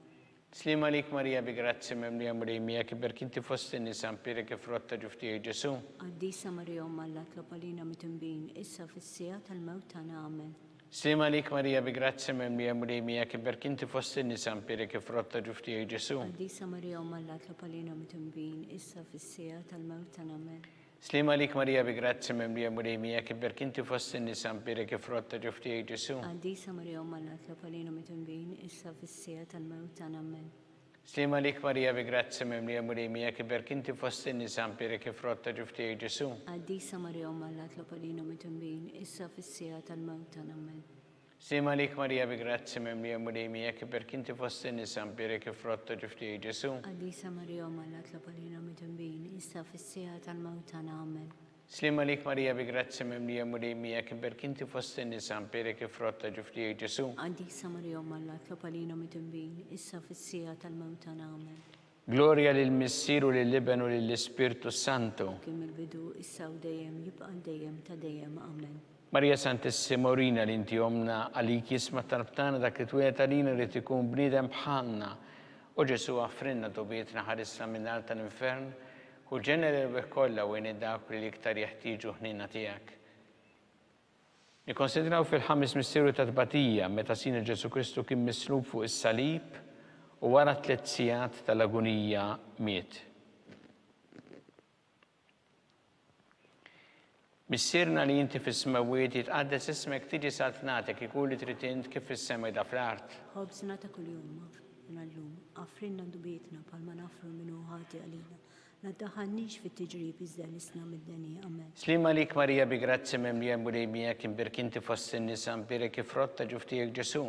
Sliem għalik Marija bi grazzja mimlija Mulej miegħek iberk inti fost in-nisa mpierek il-frott ta' ġuf tiegħek Ġesù. Qaddisa Marija Omm Alla itlob għalina midinbin issa u fis-siegħa tal-mewt tagħna Amen. Sliem għalik Marija bi grazzja mimlija Mulej miegħek iberk inti fost in-nisa mpierek il-frott ta' ġuf tiegħek Ġesù. Qaddisa Marija Omm Alla itlob għalina midinbin issa u fis-siegħa tal-mewt tagħna Amen. Sliem għalik Marija bi grazzja mimlija Mulej miegħek iberk inti fost in-nisa mbierek il-frott ta' ġuf tiegħek Ġesù. Qaddisa Marija Omm Alla itlob għalina midinbin issa u fis-siegħa tal-mewt tagħna Amen. Sliem għalik Marija bi grazzja mimlija Mulej miegħek iberk inti fost in-nisa mbierek il-frott ta' ġuf tiegħek Ġesù. Qaddisa Marija Omm Alla itlob għalina midinbin issa u fis-siegħa tal-mewt tagħna Amen. Sliem għalik Marija bi grazzja mimlija Mulej miegħek iberk inti fost in-nisa mbierek il-frott ta' ġuf tiegħek Ġesù. Qaddisa Marija Omm Alla tlob għalina midinbin, issa u fis-siegħa tal-mewt tagħna. Amen. Sliem għalik Marija bi grazzja mimlija Mulej miegħek iberk inti fost in-nisa mbierek il-frott ta' ġuf tiegħek Ġesù. Qaddisa Marija Omm Alla tlob għalina midinbin, issa u fis-siegħa tal-mewt tagħna. Amen. Glorja lill-Missier u lill-Iben u lill-Ispirtu s-Santu. Kien mill-bidu, issa u dejjem, jibqa' għal dejjem ta' dejjem. Amen. Marija Santissima urina li inti Ommna, għalik jisma' t-talb tagħna dak li twieled għalina ried ikun bniedem bħalna. O Ġesù aħfrilna dnubietna ħarisna min-nar tal-infern, ħu l-ġenna l-erwieħ kollha u għin dawk li l-iktar jeħtieġu ħniena tiegħek. Nikkonsidraw fil-ħames misteru ta' tbatija meta Sidna Ġesù Kristu kien mislub fuq is-salib u wara tlett sigħat tal-agunija miet. Missierna li inti fis-smewwiet, jitqaddes ismek, tiġi saltnatek, ikun li trid int kif fis-sema jda fl-art. Ħobżna ta' kuljum agħtina llum. Aghfrilna dnubietna bħalma naghfru min hu ħati għalina. La ddaħħalniex fit-tiġrib iżda ħlisna mid-deni. Amen. Sliem għalik Marija bi grazzja mimlija l-Mulej miegħek imbierk inti fost in-nisa mbierek il-frott ta' ġuf tiegħek Ġesù.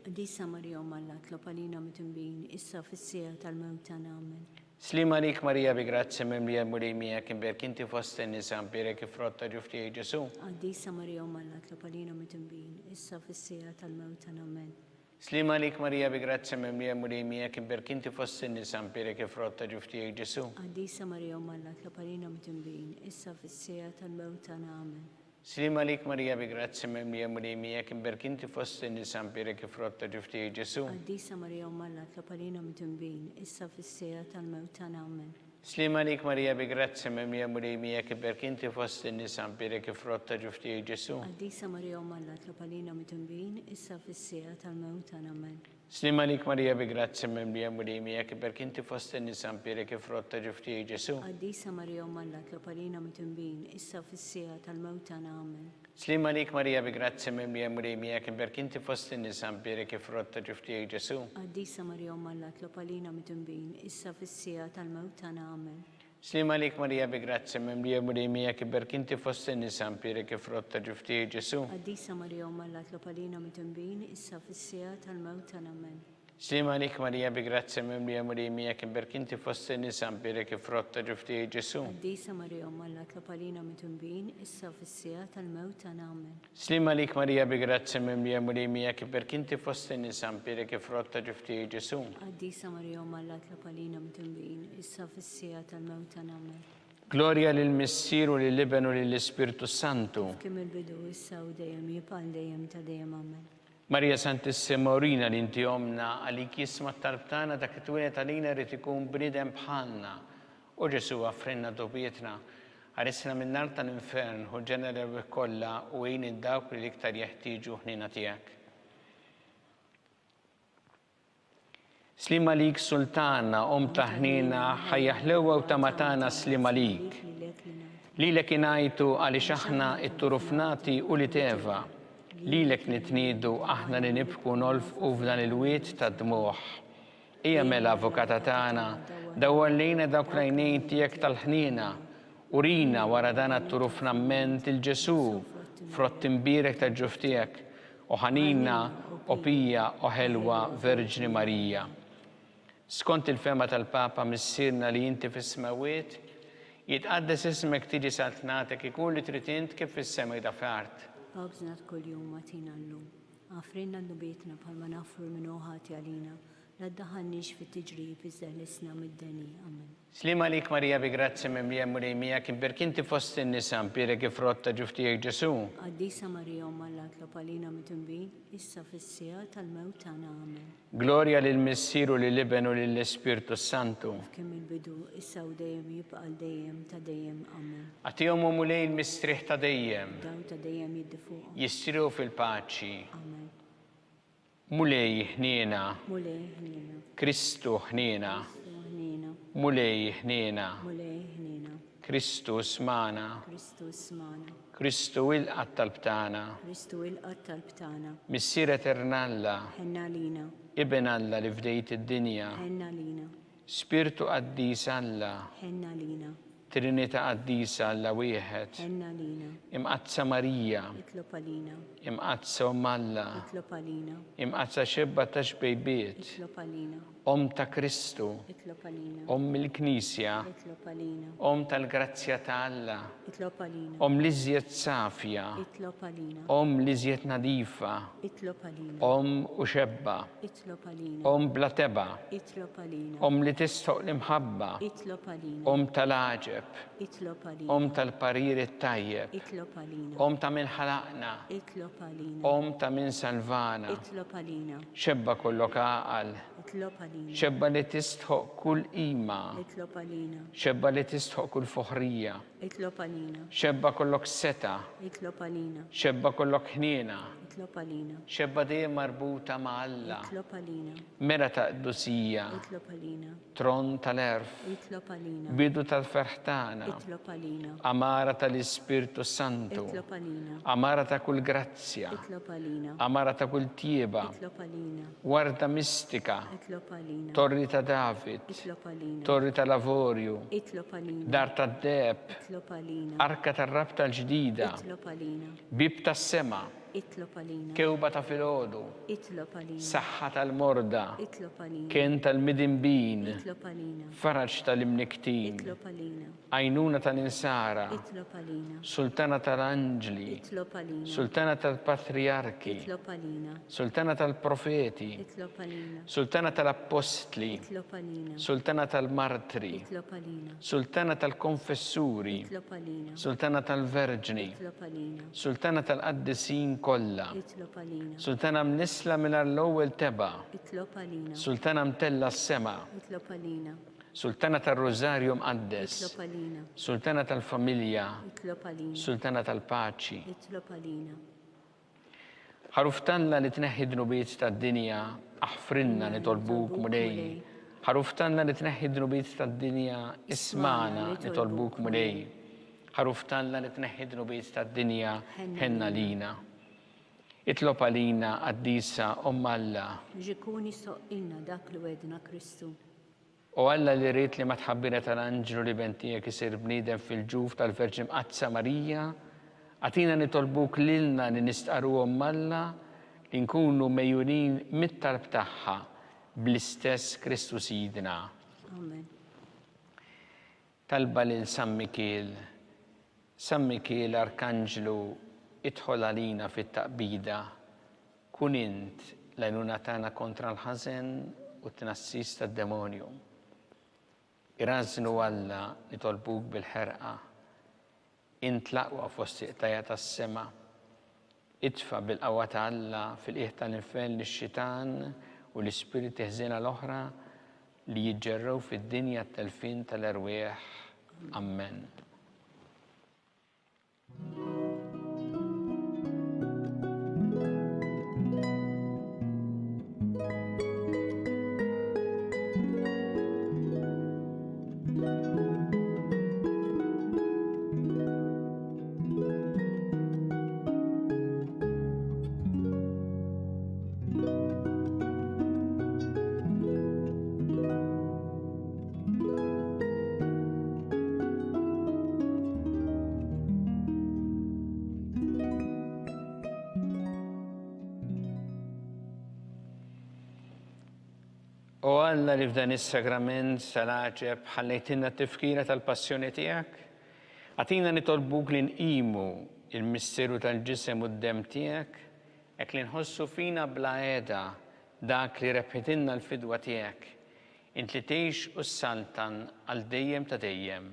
Qaddisa Marija Omm Alla tlob għalina midinbin issa u fis-siegħa tal-mewt tagħna. Amen. Sliem għalik Marija bi grazzja mimlija l-Mulej miegħek imbierk inti fost in-nisa mbierek il-frott ta' ġuf tiegħek Ġesù. Qaddisa Marija Omm Alla tlob għalina midinbin issa u fis-siegħa tal-mewt tagħna. Amen. Sliem għalik Marija bi grazzja mimlija l-Mulej miegħek imbierk inti fost in-nisa mbierek il-frott ta' ġuf tiegħek Ġesù. Qaddisa Marija Omm Alla tlob għalina midinbin, issa u fis-siegħa tal-mewt tagħna. Amen. Sliem għalik Marija bi grazzja mimlija l-Mulej miegħek imbierk inti fost in-nisa mbierek il-frott ta' ġuf tiegħek Ġesù. Qaddisa Marija Omm Alla tlob għalina midinbin, issa u fis-siegħa tal-mewt tagħna. Amen. Sliem għalik Marija bi grazzja mimlija Mulej miegħek iberk inti fost in-nisa mbierek il-frott ta' ġuf tiegħek Ġesù. Qaddisa Marija Omm Alla tlob għalina midinbin, issa u fis-siegħa tal-mewt tagħna. Amen. Sliem għalik Marija bi grazzja mimlija Mulej miegħek iberk inti fost in-nisa mbierek il-frott ta' ġuf tiegħek Ġesù. Qaddisa Marija Omm Alla tlob għalina midinbin, issa u fis-siegħa tal-mewt tagħna. Amen. Sliem għalik Marija bi grazzja mimlija Mulej miegħek imbierk inti fost in-nisa mbierek il-frott ta' ġuf tiegħek Ġesù. Qaddisa Marija Omm Alla tlob għalina midinbin, issa u fis-siegħa tal-mewt tagħna. Amen. Sliem għalik Marija bi grazzja mimlija Mulej miegħek imbierk inti fost in-nisa mbierek il-frott ta' ġuf tiegħek Ġesù. Qaddisa Marija Omm Alla tlob għalina midinbin, issa u fis-siegħa tal-mewt tagħna. Amen. Sliem għalik Marija bi grazzja mimlija Mulej miegħek imbierk inti fost in-nisa mbierek il-frott ta' ġuf tiegħek Ġesù. Qaddisa Marija Omm Alla tlob għalina midinbin, issa u fis-siegħa tal-mewt tagħna. Amen. Sliem għalik Marija bi grazzja mimlija Mulej miegħek imbierk inti fost in-nisa mbierek il-frott ta' ġuf tiegħek Ġesù. Qaddisa Marija Omm Alla tlob għalina midinbin, issa u fis-siegħa tal-mewt tagħna. Amen. Glorja lill-Missier u lill-Iben u lill-Ispirtu s-Santu. Kif kien mill-bidu, issa u dejjem, jibqa' għal dejjem ta' dejjem. Amen. Marija Santissima urina li inti Ommna, għalik jisma' t-talb tagħna dak li twieled għalina jrid ikun bniedem bħalna. O Ġesù aghfrilna dnubietna, ħarisna min-nar tal-infern, ħu l-ġenna l-erwieħ kollha u għin lil dawk li l-iktar jeħtieġu ħniena tiegħek. Sliem għalik Sultana, Omm ta' ħniena, ħajja ħlewwa u tama tagħna sliem għalik. Lilek ingħajtu għaliex aħna t-turufnati ulied Eva. Lilek nitniedu aħna li nibku u nolfqu f'dan il-wied tad-dmugħ. Ejja mela Avukata tagħna, dawwar lejna dawk l-għajnejn tiegħek tal-ħniena, urina wara dan għat-turufnamment 'il Ġesù, frott imbierek tal-ġuf tiegħek, O ħanina, o pija, o ħelwa Verġni Marija. Skont il-fehma tal-Papa Missierna li inti fis-smewwiet, jitqaddes ismek tiġi saltnatek ikun li trid int kif fis-sema jda fl-art. Ħobżna ta' kuljum agħtina llum. Aghfrilna dnubietna bħalma naghfru 'l min hu ħati għalina. La ddaħħalniex fit-tiġrib iżda ħlisna mid-deni. Amen. Sliem għalik Marija bi grazzja mimlija l-Mulej miegħek imbierk inti fost in-nisa mbierek il-frott ta' ġuf tiegħek Ġesù. Qaddisa Marija Omm Alla tlob għalina midinbin, issa u fis-siegħa tal-mewt tagħna. Amen. Glorja lill-Missier u lill-Iben u lill-Ispirtu s-Santu. Kif kien mill-bidu, issa u dejjem jibqa' għal dejjem ta' dejjem. Amen. Agħtihom o Mulej il-mistrieħ ta' dejjem. Dawl ta' dejjem jiddi fuqhom. Jistrieħu fil-paċi. Amen. Mulej ħniena. Mulej ħniena. Kristu ħniena. Kristu ħniena. Mulej ħniena. Mulej ħniena. Kristu smana. Kristu smana. Kristu ilqa' t-talb tagħna. Kristu ilqa' t-talb tagħna. Missier Etern Alla. Ħenn għalina. Iben Alla li fdejt id-dinja. Ħenn għalina. Spirtu Qaddis Alla. Ħenn għalina. Trinità Qaddisa Alla wieħed. Ħenn għalina. Imqaddsa Marija. Itlob għalina. Imqaddsa Omm Alla. Itlob għalina. Imqaddsa Xebba ta' xbejbiet. Itlob għalina. Omm ta' Kristu. Itlob għalina. Omm il-Knisja. Itlob għalina. Omm tal-grazzja ta' Alla. Itlob għalina. Omm l-iżjed safja. Itlob għalina. Omm l-iżjed nadifa. Itlob għalina. Omm u xebba. Itlob għalina. Omm bla tebgħa. Itlob għalina. Omm li tistħoq l-imħabba. Itlob għalina. Omm tal-għaġeb. Itlob għalina. Omm tal-parir it-tajjeb. Itlob għalina. Omm ta' min ħalaqna. Itlob għalina. Omm ta' min salvana. Itlob għalina. Xebba kollok għaqal. Itlob għalina. Xebba li tistħoq kull qima. Itlob għalina. Xebba li tistħoq kull foħrija. Itlob għalina. Xebba kollok setgħa. Itlob għalina. Xebba kollok ħniena. Itlob għalina. Xebba dejjem marbuta ma' Alla. Itlob għalina. Mera ta' qdusija. Itlob għalina. Tron tal-għerf. Itlob għalina. Bidu tal-ferħ tagħna. Itlob għalina. Għamara tal-Ispirtu s-Santu. Itlob għalina. Għamara ta' kull grazzja. Itlob għalina. Għamara ta' kull tjieba. Itlob għalina. Warda mistika. Itlob għalina. Torri ta' David. Itlob għalina. Torri tal-avorju. Itlob għalina. Dar tad-deheb. Itlob għalina. Arka tar-rabta l-ġdida. Itlob għalina. Bieb tas-sema. Itlob għalina. Kewba ta' filgħodu. Itlob għalina. Saħħa tal-morda. Itlob għalina. Kenn tal-midinbin. Itlob għalina. Faraġ tal-imnikktin. Itlob għalina. Għajnuna tal-insara. Itlob għalina. Sultana tal-anġli. Itlob għalina. Sultana tal-patrijarki. Itlob għalina. Sultana tal-profeti. Itlob għalina. Sultana tal-appostli. Itlob għalina. Sultana tal-martri. Itlob għalina. Sultana tal-konfessuri. Itlob għalina. Sultana tal-verġni. Itlob għalina. Sultana tal-qaddisin kollha. Itlob għalina. Sultana mnissla mingħajr l-ewwel tebgħa. Itlob għalina. Sultana mtellgħa s-sema. Itlob għalina. Sultana tar-Rużarju Mqaddes. Itlob għalina. Sultana tal-familja. Itlob għalina. Sultana tal-paċi. Itlob għalina. Ħaruf t'Alla li tneħħi d-dnubiet tad-dinja, aħfrilna nitolbuk Mulej. Ħaruf t'Alla li tneħħi d-dnubiet tad-dinja, ismagħna nitolbuk Mulej. Ħaruf t'Alla li tneħħi d-dnubiet tad-dinja, ħenn għalina. Itlob għalina, Qaddisa Omm Alla. Biex ikun jistħoqqilna dak li wegħedna Kristu. O Alla li ridt li mat-tħabbira tal-anġlu l-Iben tiegħek isir bniedem fil-ġuf tal-Verġni Mqaddsa Marija, agħtina nitolbuk lilna li nistqarru Omm Alla li nkunu megħjunin mit-talb tagħha bl-istess Kristu Sidna. Amen. Talba lil San Mikiel San Mikiel Arkanġlu idħol għalina fit-taqbida Kun int l-għajnuna tagħna kontra l-ħażen u t-tnassis tad-demonju. Irażżnu Alla nitolbuk bil-ħerqa. Int l-aqwa fost il-qtajja' tas-sema. Itfa' bil-qawwa ta' Alla fil-qiegħ tal-infern lix-xitan u l-ispirti ħżiena l-oħra li jiġġerrew fid-dinja t-telfien tal-erwieħ. Ammen. O Alla li f'dan is-sagrament tal-għaġeb ħallejtilna t-tifkira tal-passjoni tiegħek, agħtina nitolbuk li nqimu il-misteru tal-ġisem u d-demm tiegħek, hekk li nħossu fina bla heda dak li rebħitilna l-fidwa tiegħek, Int li tgħix u ssaltan għal dejjem ta' dejjem.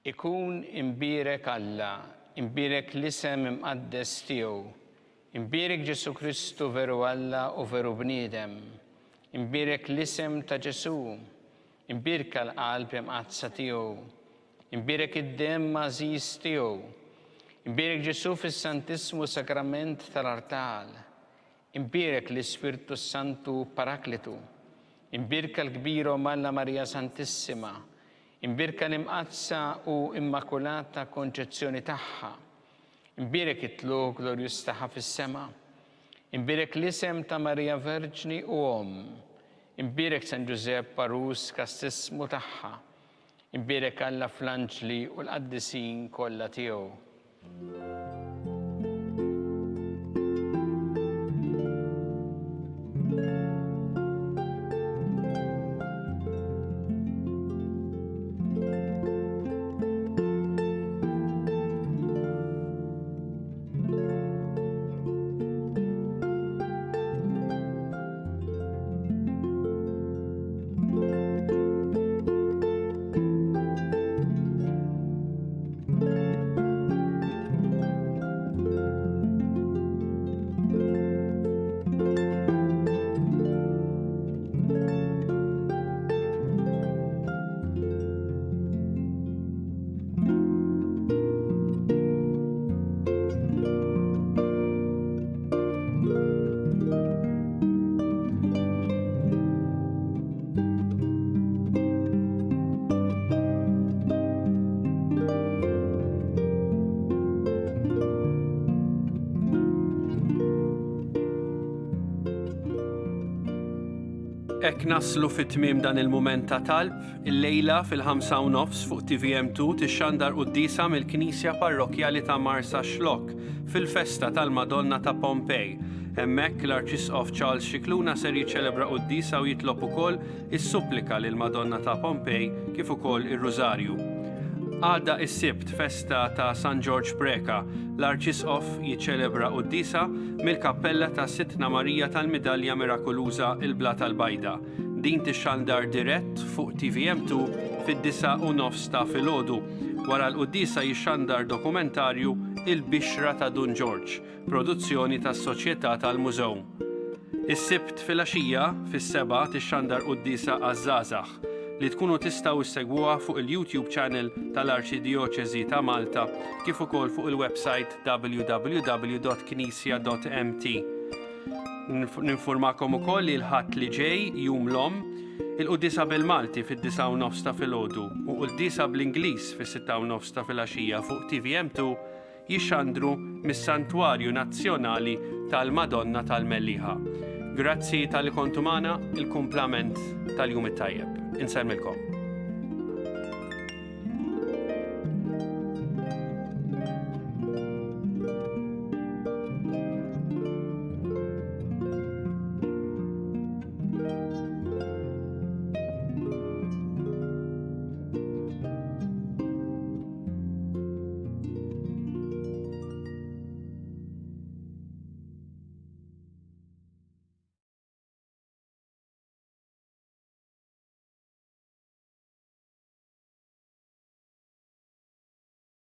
Ikun imbierek Alla, imbierek l-isem imqaddes tiegħu, imbierek Ġesù Kristu veru Alla u veru bniedem, imbierek l-isem ta' Ġesù, imbierka l-qalb imqaddsa tiegħu, imbierek id-demm għażiż tiegħu, imbierek Ġesù fis-Santissmu Sagrament tal-artal, Imbierek l-Ispirtu s-Santu Paraklitu. Imbierka l-kbira Omm Alla Marija Santissima. Imbierka l-Imqaddsa u Immakulata Konċezzjoni tagħha. Imbierek it-tlugħ glorjuż tagħha fis-sema. Imbierek l-isem ta' Marija Verġni u Omm. Imbierek San Ġużepp għarus kastissmu tagħha. Imbierek Alla fl-anġli u l-qaddisin kollha tiegħu. Hekk naslu fi tmiem dan il-mument ta' talb, illejla fil-5 nofs fuq TVM2 tixxandar quddiesa mill-Knisja Parrokkjali ta' Marsaxlokk fil-festa tal-Madonna ta' Pompej. Hemmhekk l-Arċisqof Charles Scicluna ser jiċċelebra quddiesa u jitlob ukoll is-supplika lill-Madonna ta' Pompej kif ukoll ir-Rużarju. Għada is-Sibt festa ta' San Ġorġ Preca, l-Arċisqof jiċċelebra quddiesa mill-Kappella ta' Sidtna Marija tal-Midalja Mirakoluża il-Blata l-Bajda. Din tixxandar dirett fuq TVM2 fid-9:30 ta' filgħodu. Wara l-quddiesa jixxandar dokumentarju Il-Bixra ta' Dun Ġorġ, produzzjoni tas-Soċjetà tal-Mużew. Is-Sibt filgħaxija, fis-sebgħa tixxandar quddiesa għaż-żgħażagħ, li tkunu tistgħu ssegwuha fuq il-YouTube channel tal-Arċidjoċesi ta' Malta kif ukoll fuq il-website www.knisja.mt. Ninfurmakom ukoll li l-Ħadd li ġej, Jum l-Omm, il-quddiesa bil-Malti fid-9:30 ta' filgħodu u quddiesa bl-Ingliż fis-6:30 ta' filgħaxija fuq TVM2 jixxandru mis-Santwarju Nazzjonali tal-Madonna tal-Mellieħa. Grazzi talli kontu magħna, il-kumplament tal-jum it-tajjeb. Insellmilkom.